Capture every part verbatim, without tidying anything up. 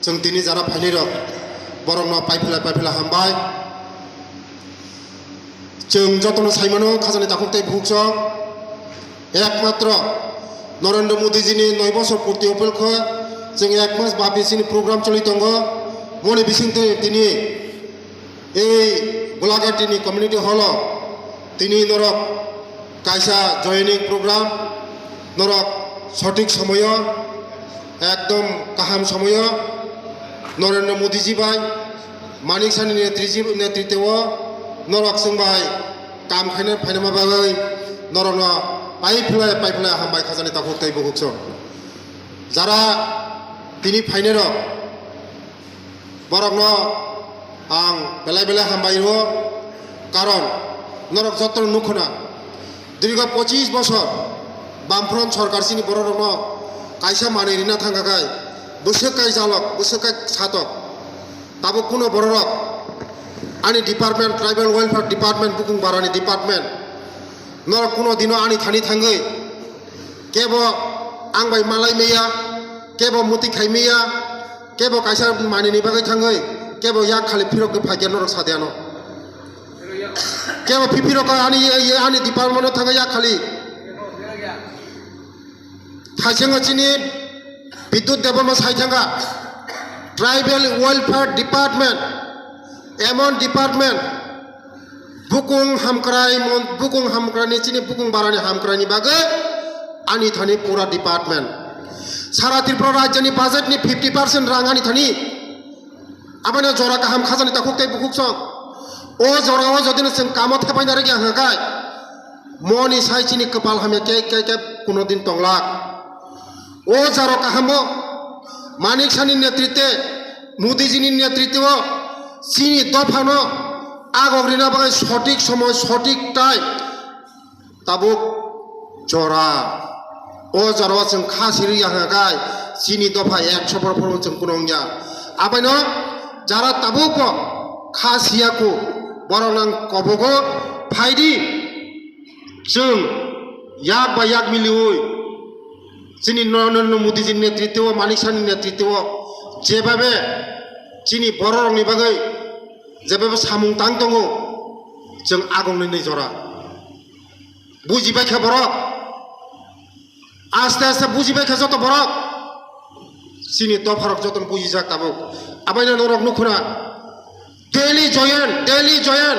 Chwng tini jara phainai rok, borokno paiphlai paiphlai hambai. Chwng jotono saimano khajani takhuk tei bukhuk song. Ekmatro Narendra Modi jini noi bosor purti upolkhe chwng ek mas bapi chini program choli tongo. Moni bising twi tini ei Golaghati ni community hall o tini norok kaisa joining program, norok sothik somoyo, ekdom kaham somoyo Narendra Modi ji bai, Manik Sani netriji-, netritwo norok chwng bai kam khaina phainama bagwi norokno paiphlai paiphlai hambai khajani takhuk tei bukhuk song. Jara tini phainai rok, borokno ang belai belai hambai rwo, karon norok jotono nukhuna, dirgho pochis bosor Bamfront sorkar chini bororokno kaisa manwi rina thangkha khai, bwswk kai jalok, bwswk kai satok, tabuk kuno bororok ani department, tribal welfare department, bukung barani department, norok kuno dino ani thani thangwi kebo ang bai malai maya, kebo muti khai maya, kebo kaisa manini bagwi thangwi, kebo yak khali phirok khe phaikhe norok sadiano. Kebo phipirok ani, ani department o thangwi yak khali. Thaisengo chini Bidyut Debbarma sai thangkha, Tribal Welfare Department, emon department, bukung hamkrai mon-, bukung hamkrai ni chini bukung barani hamkrai ni bagwi ani thani pura department. Sara Tripura rajya ni budget ni fifty percent rang ani thani. Aboni jora kaham khajani takhuk tei bukhuk song. O jora o jodi no chwng kamo thepai narwk ya hwnkha khai, moni sai chini kwpal hamya khe, khe, khe kuno din tonglak. O jaro kahamo Manik Sani netritwe, Modi jini netritwo chini dophano agok rina bagwi sothik somoy, sothik time tabuk jora. O jora o chwng kha siri ya hwnkha khai chini dopha ekso borok phuru chwng kuno wngya. Abaino jara tabuk bo kha siya ku, borok nang kobogo phaidi. Chwng yak ba yak miliwi chini Narendra Modi ji netritwo, Manik Sani netritwo jebabe chini bororokni bagwi jebabe samung tang tongo, chwng agongni ni jora. Buji bai kha borok, aste aste buji bai kha joto borok, chini dopharok jotono bujijak tabuk. Abaino norok nukhuna, Delhi join, Delhi join.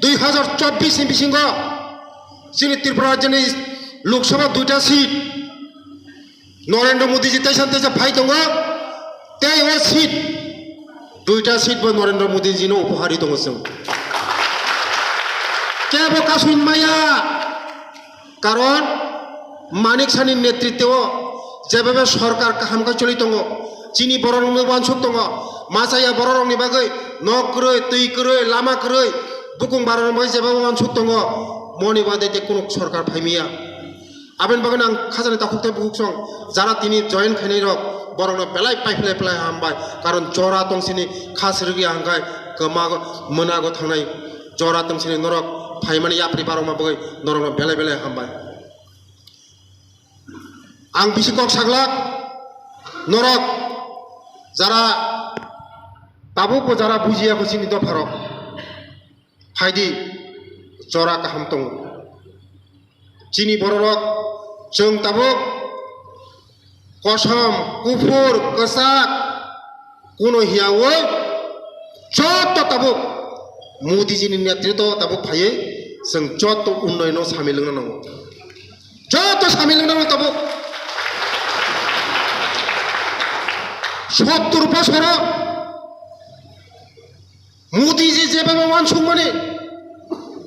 Dui hazar chobbish ni bisingo chini Tripura rajyoni Lok Sabha duita seat Narendra Modi ji teisa teisa phai tongo, tei o seat duita seat bo Narendra Modi ji no uphari tongo chwng. Kebo kasui maya. Karon Manik Sani netritwo jebabe sorkar kaham khe choli tongo, chini bororokni uansuk tongo, machaya bororokni bagwi nok kwrwi, twi kwrwi, lama kwrwi, bukung barani bagwi jebabe uansuk tongo, moni bade te kunu sorkar phaimiya. Aboni bagwi ang khajani takhuk tei bukhuk song jara tini join khainai rok, borokno belai paiphlai phlai hambai, karon jora tong sini kha sirigya hwnkhe kwma mwnago thangnai. Jora tong sini norok phaimani yapri barokma bagwi norokno belai belai hambai. Ang bisi kok saglak, norok jara tabukbo jara bujiya kho chini dopharok, phaidi jora kaham tongo. Chini bororok chwng tabuk kosom, kuphur, kwchak, kuno hiyaui joto tabuk Modi jini netritwo tabuk phaiwi chwng joto unnoyono samil wngna nango. Joto samil wngna nango tabuk. Sottur bosoro Modi ji jebabe uansukmani,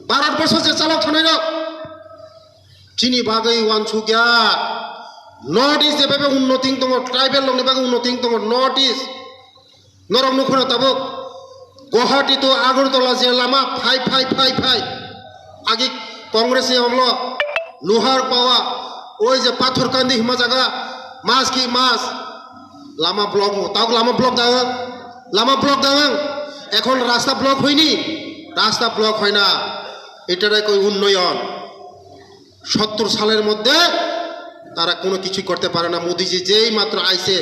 Bharat borso je chalok thanai rok, chini bagwi uansukya. North East jebabe unnoti wng tongo, tribal rokni bagwi unnoti wng tongo North East. Norok nukhuna tabuk Guwahati to Agartala je lama phai, phai, phai, phai. Agi Congress ni amlo Luhar Pawa, oi je Pathor Kandi hima jaga, mas ki mas. Lama block mo, tabuk lama block da wng, lama block da wng. Ekhon rasta block hoyni, rasta block hoy na. Etarai koi unnoyon. সত্তর সালের মধ্যে তারা কোনো কিছুই করতে পারে না। মোদিজি যেই মাত্র আইছে,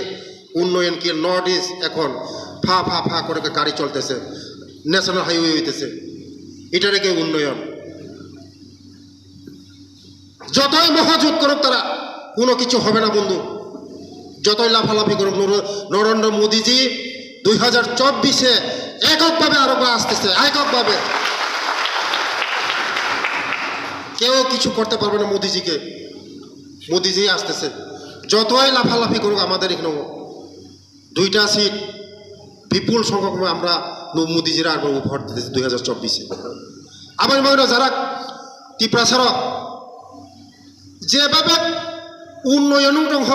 উন্নয়নকে নর্থ ইস্ট এখন ফা ফা ফা করে গাড়ি চলতেছে, ন্যাশনাল হাইওয়ে হইতেছে, এটারে কি উন্নয়ন? যতই মহাজোট করুক তারা, কোনো কিছু হবে না বন্ধু। যতই লাফালাফি করুক, নর-, নরেন্দ্র মোদীজি দুই হাজার চব্বিশে এককভাবে আরেকবার আসতেছে, এককভাবে। কেউ কিছু করতে পারবে না মোদিজিকে। মোদিজি আসতেছে, যতই লাফালাফি করুক আমাদের এখানেও দুইটা সিট বিপুল সংখ্যক আমরা নু-, মোদিজিরা আরবার উপহার দিতেছি দুই হাজার চব্বিশে। আবার মনে হয় যারা টিপ্রাসারো যেভাবে উন্নয়ন দংহ,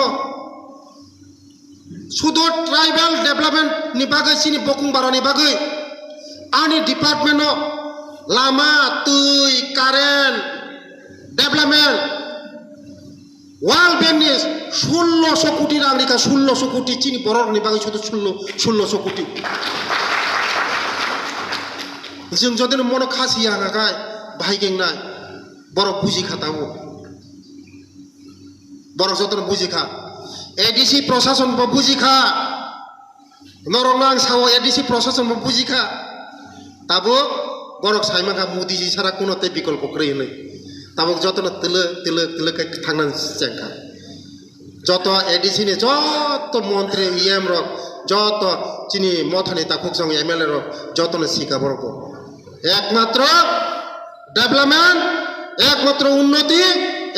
শুধু ট্রাইবাল ডেভেলপমেন্ট নি বাগৈ, চিনি বকুং বারো নি বাগৈ, আনি ডিপার্টমেন্ট ও Lama, twi, current, development, World Bank ni ষোলোশো কোটি রাং রিখা, ষোলোশো কোটি চিনি বড় নি বাগৈ শুধু ষোলো, ষোলোশো কোটি। Jwng jodi no mono khasi ya hwnga khai, bahai keng nai, borok buji kha tabo. Borok jotono buji kha. A D C prosason bo buji kha. Norok no ang sao A D C prosason bo buji kha. Tabuk borok sai mankha Modiji sara kuno tei bikolpo kwrwi hwnwi. Tabuk jotono twlwk twlwk twlwk khe thangna cheng kha. Joto A D C ni joto montri, E M rok, joto chini mothani takhuk chong M L A rok jotono sika borok bo. Ekmatro development, ekmatro unnoti,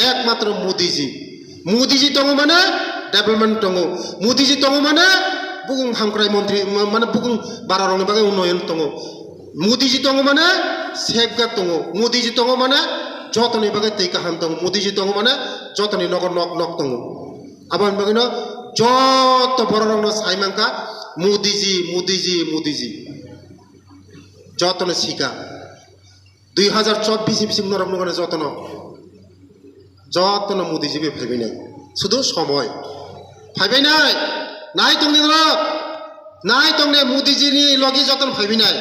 ekmatro Modiji. Modiji tongo mane development tongo. Modiji tongo mane bukung hamkrai montri, ma-, mane bukung bararokni bagwi unnoyon tongo. Modiji tongo mane safeguard tongo. Modiji tongo mane jotoni bagwi twi kaham tongo. Modiji tongo mane jotoni nogo nok nok tongo. Aboni bagwino joto bororokno sai mankha Modiji, Modiji, Modiji. Jotono sika. Dui hazar chobbish ni bising norok nukgano jotono. Jotono Modiji bai phaibainai. Sudu somoi. Phaibainai. Nai tongni norok. Nai tongne Modiji ni logi jotono phaibainai.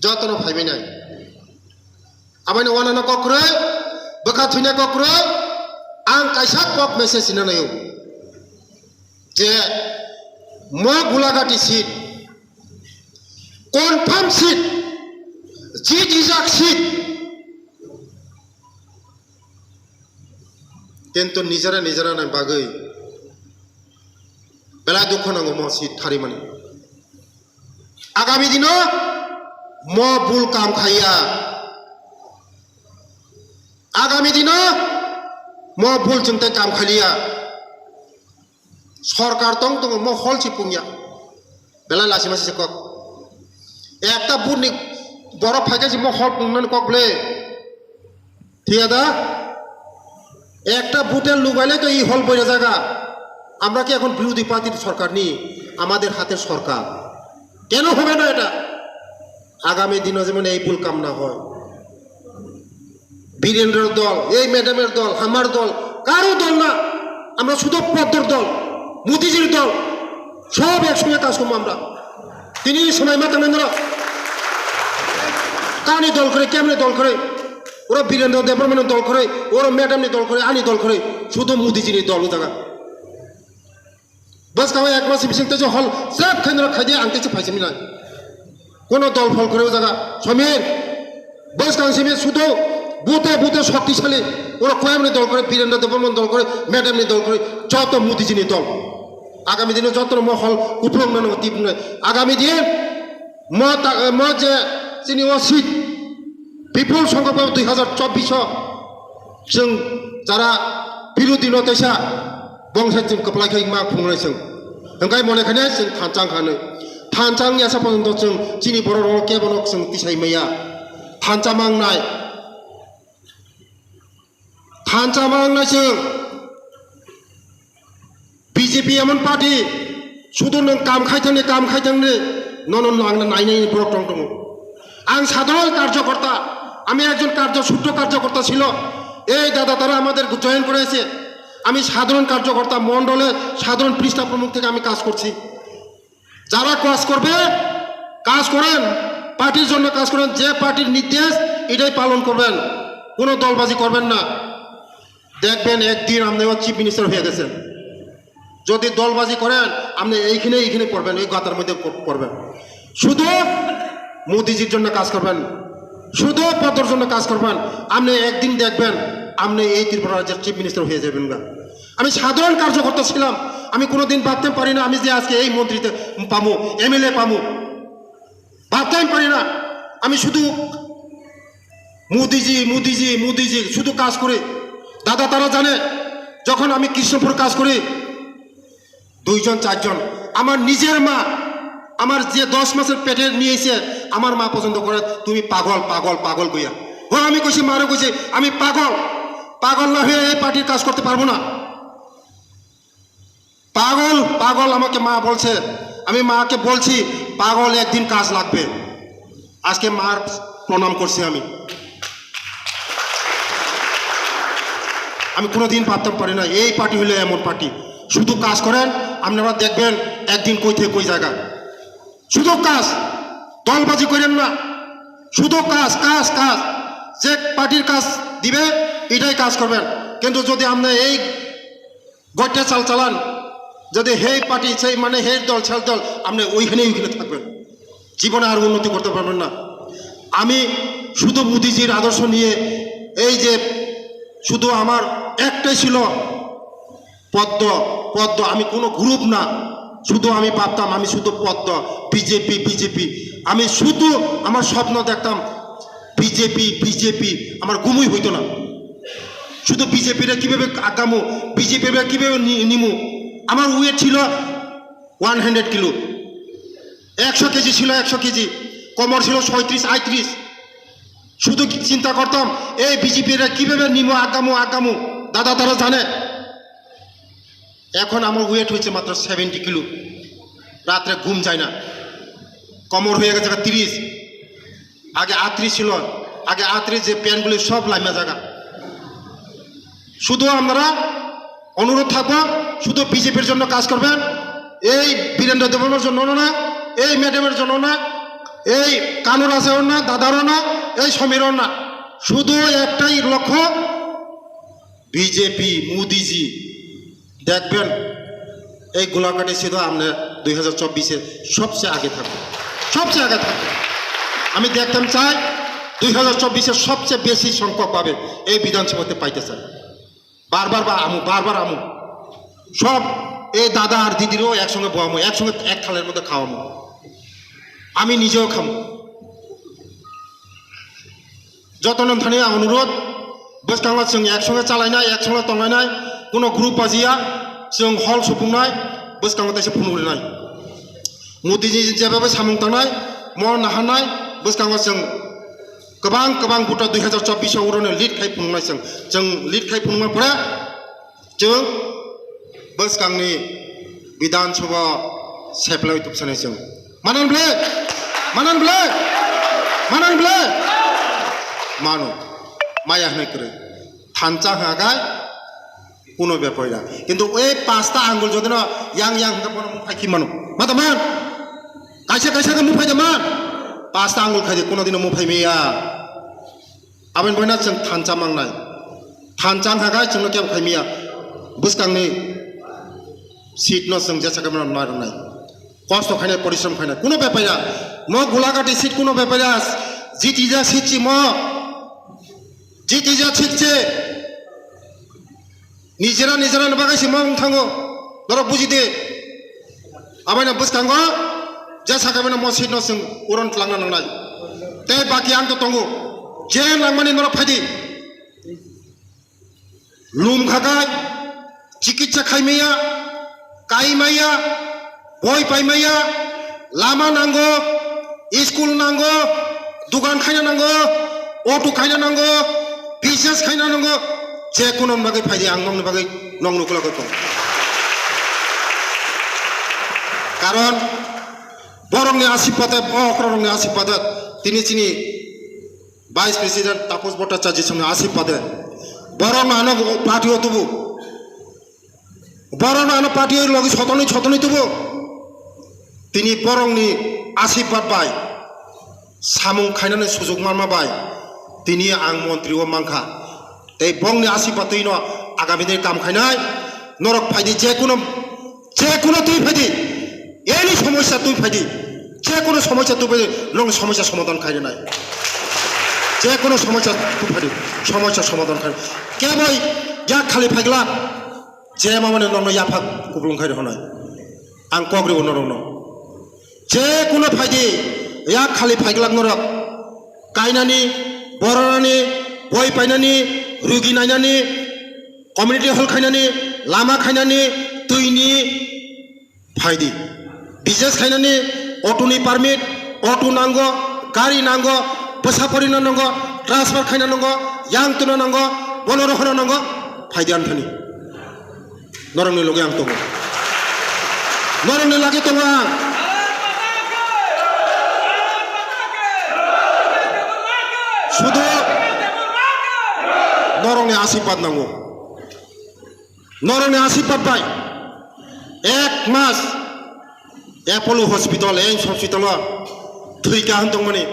Jotono phaibainai. Abaino wanano kok kwrwi, bwkha thwina kok kwrwi, ang kaisa kok message hinna naio. Je mo Gulagati seat, confirm seat, jit rijak seat. Kintu nijera nijera nang bagwi belai dukho nango mo seat tharimani. Agami dino mo bul kam khaiya. Agami dino mo bul chwng tei kam khaliya. Sorkar tong tongo, mo hol si pungya. Belai lasi masi se kok. Ekta vote ni borok phaikhe si mo hol pungnani kok ble. Thik ada? Ekta vote-e lugaile to ei hol boira jaga. আমরা কি এখন বিরোধী পার্টির সরকার নি? আমাদের হাতের সরকার। কেন হবে না এটা? আগামী দিনে যেমন এই ভুল কাম না হয়। বীরেন্দ্রর দল, এই ম্যাডামের দল, আমার দল, কারো দল না। আমরা শুধু পদ্মর দল, মোদিজির দল, সব একসঙ্গে কাজ করবো আমরা। তিনি সময় মাথা নেন না। কানি দল করে, কেমনে দল করে? ওরা বীরেন্দ্র দেববর্মনের দল করে, ওরা ম্যাডামনি দল করে, আনি দল করে, শুধু মোদিজির দল ও জায়গা। Bwskang o ek mas bising teisa hol srep khainwi rw khaidi ang teisa phaisa minai. Kono dol phol kwrwi o jaga. Somir. Bwskang simi sudo bute bute shoktisali. Oro koyamni dol kwrwi, Birendra Debbarman dol kwrwi, madam ni dol kwrwi, joto Modiji ni dol. Agami dino jotono mo hol kuplung nano tip nai. Agami din mo ta, mo je chini o seat. Bipul songkho bo dui hazar chobbish o chwng jara birodhi no teisa bongsa chwng kwplai khai ma phungnai chwng. Hwnkhe mone khainai chwng thanchang khanwi. Thanchang yasa porjonto chwng chini borok rok kebo no chwng tisai maya. Thancha mangnai. Thancha mangnai chwng. B J P emon party, শুধু nwng kam khai thangni, kam khai thangni, nono nangna nainai borok tong tongo. Ang সাধারণ কার্যকর্তা, আমি একজন কার্য, ছোট্ট কার্যকর্তা ছিল। এই দাদা তারা আমাদের জয়েন করেছে। আমি সাধারণ কার্যকর্তা, মণ্ডলে সাধারণ পৃষ্ঠা প্রমুখ থেকে আমি কাজ করছি। যারা কাজ করবে, কাজ করেন, পার্টির জন্য কাজ করেন, যে পার্টির নির্দেশ এটাই পালন করবেন, কোনো দলবাজি করবেন না। দেখবেন একদিন আপনি চিফ মিনিস্টার হয়ে গেছেন। যদি দলবাজি করেন, আপনি এইখানে, এইখানে পড়বেন, এই গাতার মধ্যে প-, পড়বেন। শুধু মোদিজির জন্য কাজ করবেন, শুধু পদ্মর জন্য কাজ করবেন, আপনি একদিন দেখবেন, আপনি এই ত্রিপুরা রাজ্যের চিফ মিনিস্টার হয়ে যাবেন গা। আমি সাধারণ কার্যকর্তা ছিলাম, আমি কোনোদিন ভাবতে পারি না আমি যে আজকে এই মন্ত্রীতে পামু, এমএলএ পামু, ভাবতে আমি পারি না। আমি শুধু মোদিজি, মোদিজি, মোদিজি শুধু কাজ করি। দাদা তারা জানে, যখন আমি কৃষ্ণপুর কাজ করি, দুইজন চারজন, আমার নিজের মা, আমার যে দশ মাসের পেটে নিয়েছে, আমার মা পর্যন্ত করে, "তুমি পাগল, পাগল, পাগল" কইয়া। ও, আমি কইছি, মারে কইছি, "আমি পাগল, পাগল না হয়ে এই পার্টির কাজ করতে পারবো না।" পাগল, পাগল আমাকে মা বলছে। আমি মাকে বলছি, "পাগল, একদিন কাজ লাগবে।" আজকে মার প্রণাম করছি আমি। আমি কোনোদিন ভাবতাম পারি না এই পার্টি হইলে এমন পার্টি। শুধু কাজ করেন, আপনারা দেখবেন একদিন কই থেকে কই জায়গা। শুধু কাজ, দলবাজি করেন না, শুধু কাজ, কাজ, কাজ। যে পার্টির কাজ দিবে, এটাই কাজ করবেন। কিন্তু যদি আপনি এই গট্টা চাল চালান, যদি হেই পার্টি সেই মানে হেই দল সেই দল, আপনি ওইখানে ওইখানে থাকবেন, জীবনে আর উন্নতি করতে পারবেন না। আমি শুধু মোদিজির আদর্শ নিয়ে এই যে শুধু আমার একটাই ছিল পদ্ম, পদ্ম, আমি কোনো গ্রুপ না, শুধু আমি ভাবতাম আমি শুধু পদ্ম, বিজেপি, বিজেপি। আমি শুধু আমার স্বপ্ন দেখতাম বিজেপি, বিজেপি, আমার ঘুমই হইতো না। শুধু বিজেপিরা কিভাবে আগামো, বিজেপিরা কিভাবে নি-, নিমু। আমার ওয়েট ছিল ওয়ান হান্ড্রেড কিলো, একশো কেজি ছিল, একশো কেজি, কোমর ছিল ছয়ত্রিশ, আটত্রিশ। শুধু কি চিন্তা করতাম, এই বিজেপিরা কিভাবে নিমু, আগামো, আগামো। দাদা তারা জানে, এখন আমার ওয়েট হয়েছে মাত্র সেভেন্টি কিলো। রাত্রে ঘুম যায় না, কোমর হয়ে গেছে তিরিশ, আগে আটত্রিশ ছিল, আগে আটত্রিশ যে প্যান্টগুলি সব লাইমা জায়গা। শুধু আমরা অনুরোধ থাকবো, শুধু বিজেপির জন্য কাজ করবেন। এই বীরেন্দ্র দেববর্মার জন্য না, এই ম্যাডামের জন্য না, এই কানুর আছেও না, দাদারও না, এই সমীরও না। শুধু একটাই লক্ষ্য, বিজেপি, মোদিজি। দেখবেন, এই গোলাঘাটে শুধু আপনি দুই হাজার চব্বিশে সবচেয়ে আগে থাকবে, সবচেয়ে আগে থাকবে। আমি দেখতাম চাই দুই হাজার চব্বিশে সবচেয়ে বেশি সংখ্যক পাবে এই বিধানসভাতে পাইতে চাই। বারবার বা আমু, বারবার আমু। সব এই দাদা আর দিদিরও একসঙ্গে বহামো, একসঙ্গে এক থালের মধ্যে খাওয়ামো। আমি নিজেও খামো। Jotono thani ang onurod, bwskango chwng eksange chalainai, eksange tonglainai, kuno group bajiya, chwng hol supungnai, bwskango teisa phunukrinai. Modiji jeba bai samung tangnai, mo naharnai, bwskango chwng kwbang kwbang buta dui hazar chobbish o uroni lead khai phunuknai chwng. Chwng lead khai phunukma pore, chwng bwskangni Bidhan Sabha seplai tubsanai chwng. Manan ble? Manan ble? Manan ble? Mano. Maya hwnwi kwrwi. Thansa hwnka khe kuno bepar ya. Kintu ei pasta angul jodi no yang yang hwnka bono muphai khi mano. Ma tama? Kaisa kaisa khe muphai da man? Pasta angul khai di, kuno dino muphai maya. Aboni bagwi no chwng thansa mangnai. Thansa wngkha khe chwngno kebo khai maya. Bwskangni seat no chwng jesa khe mano narwknai. Kosto khainai, porishrom khainai. Kuno bepar ya. Mo Gulagati seat kuno bepar ya. Jitijak seat si mo. Jitijak seat se. Nijera nijera ni bagwi se mo wng thango. Norok buji di. Aboni bwskango jesa khe mano mo seat no chwng uron twlangna nangnai. Tei baki ang to tongo. Je nangmani norok phai di. Lum kha khe chikitsa khai maya, kai maya, boi pai maya, lama nango, school nango, dukan khaina nango, auto khaina nango, business khaina nango, je kuno bagwi phai di, ang nokni bagwi nokni ukula khe tongo. Karon borokni asirbadet, o okrarokni asirbadet, tini chini Vice President Taposh Bhattacharya songni asirbadet, borokno ano party o tubu. Borokno ano party o logi sotoni sotoni tubu. Tini borokni asirbat bai, samung khainani sujug manma bai, tini ang montri o mankha. Tei bongni asirbat twi no agami din kam khainai. Norok phai di, je kuno Je kono twi phaidi, any somosya twi phaidi, je kono somosya twi phaidi, nong somosya somadhan khai nai. Je kono somosya twi phaidi, somosya somadhan khai. Keboi yak khali phaigla, je mamani nongno yaphak kuplung khai rwnai. Ang kok ribo norokno. Je kono phaidi, yak khali phaiglak norok. Kainani, bororani, boi painani, rugi nainani, community hall khainani, lama khainani, twini phaidi. Business khainani, auto ni permit, auto nango, gari nango, bwsa porina nango, transfer khaina nango, yang tuna nango, bono rohorna nango, phaidi anthani. Norokni loge ang tongo. Norokni lage tongo ang. Sudu norokni asirwad nango. Norokni asirwad bai ek mas Apollo Hospital, AIIMS Hospital o thwi kaham tongmani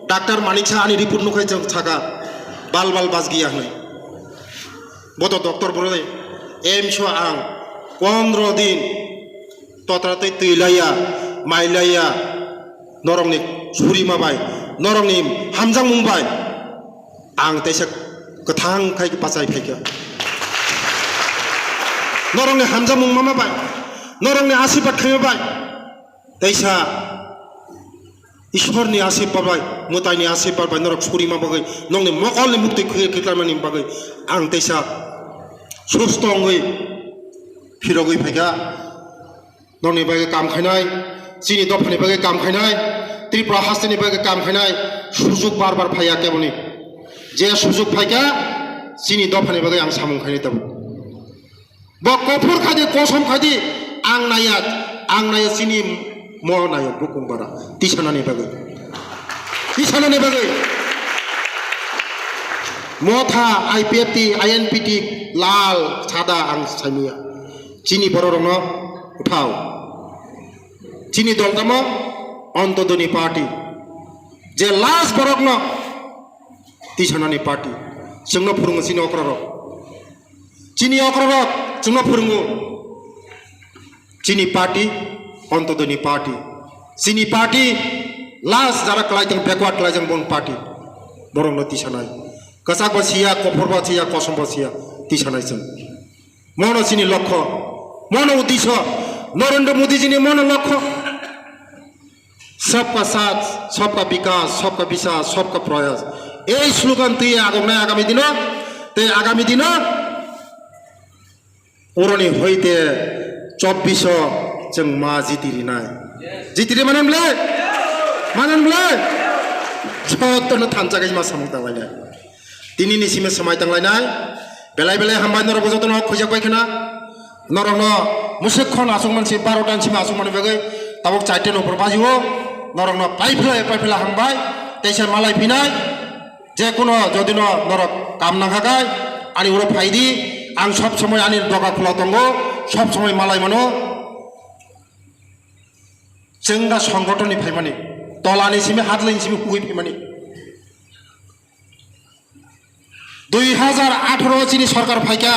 Doctor Manik Saha ani report nukhai chwng saka bal bal bas giya hwnwi. Bo to doctor bwrwi, AIIMS o ang pondro din totra tei twi laiya, mai laiya, norokni surima bai, norokni hamjakmung bai ang teisa kwthang khai bachai phaikha. Norokni hamjakmung mama bai, norokni asirwad khaima bai, teisa Ishwarni asirwad bai, mwtaini asirwad bai norok surima bagwi, nongni mokolni muktwi khwi-, khwikhlaimani bagwi ang teisa susto wngwi phirogwi phaikha. Nongni bagwi kam khainai, chini dophani bagwi kam khainai, Tripura hasteni bagwi kam khainai, sujuk bar bar phaiya keboni. Je sujuk phaikha, chini dophani bagwi ang samung khainai tabuk. Bo kophur khadi, kosom khadi, ang naya, ang naya chini mo nayo bukung bara. Tisanani bagwi. Tisanani bagwi. Motha, I P F T, I N P T, lal, sada ang saimia. Chini bororokno uthao. Chini dol tamo Ontodoni party. Je last borokno tisanani party. Chwngno phurungo chini okrarok. Chini okrarok chwngno phurungo. Chini party, Ontodoni party. Chini party, last jara kwlaitong, backward kwlaijak boni party. Borokno tisanai. Kwchak ba siya, kophor ba siya, kosom ba siya, tisanai chwng. Mono chini lokho, mono uddesho, Narendra Modi jini mono lokho. Sabka saath, sabka bikas, sabka biswas, sabka prayas. Ei slogan twi agoknai agami dino, tei agami dino oroni hoite chobbiso chwng ma jiti rinai. Jiti ri manan ble? Manan ble? Jotono thansa khai ma samung tanglainai. Tini ni simi samai tanglainai. Belai belai hambai norok bo jotono khujak bai khna. Norokno musuk khon aswk mansi, baro tan simi aswk mani bagwi tabuk chaite nokphor bajiwo. Norokno paiphlai paiphlai hambai. Teisa malai phinai. Je kuno jodi no norok kam nangkha kai, ani uro phaidi, ang sob somoi ani doga khula tongo, sob somoi malai mano. Chwng da songgothon ni phaimani, tola ni simi, hatlai ni simi hugui phaimani. Dui hajar atharo chini sorkar phaikha,